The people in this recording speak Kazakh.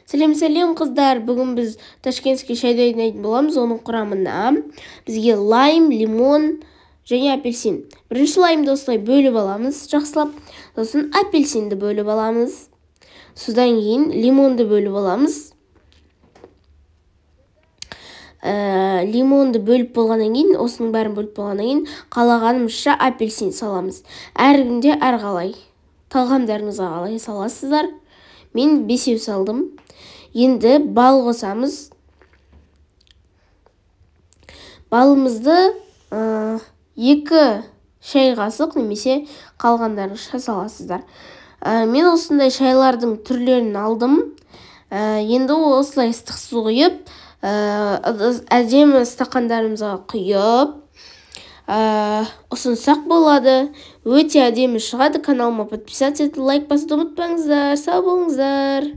Сәлем, сәлем, қыздар! Бүгін біз ташкентский шай дайындайтын боламыз. Оның құрамына бізге лайм, лимон және апельсин. Бірінші лаймды осылай бөліп аламыз жақсылап, сосын апельсинді бөліп аламыз, содан кейін лимонды бөліп аламыз. Лимонды бөліп болғаннан кейін, осының бәрін бөліп болғаннан кейін, қалағанымызша апельсин саламыз. Әркімде әрқалай, талғамдарыңызға қалай саласыздар. Мен 5 салдым. Енді бал қосамыз. Балымызды 2 шай қасық немесе қалғандарыңызша саласыздар. Мен осындай шайлардың түрлерін алдым. Енді осылай ыстық су құйып, әдемі стақандарымызға құйып, ұсынсақ болады. Өте әдемі шығады. Каналыма подписаться етіп, лайк басуды ұмытпаңыздар. Сау болыңыздар.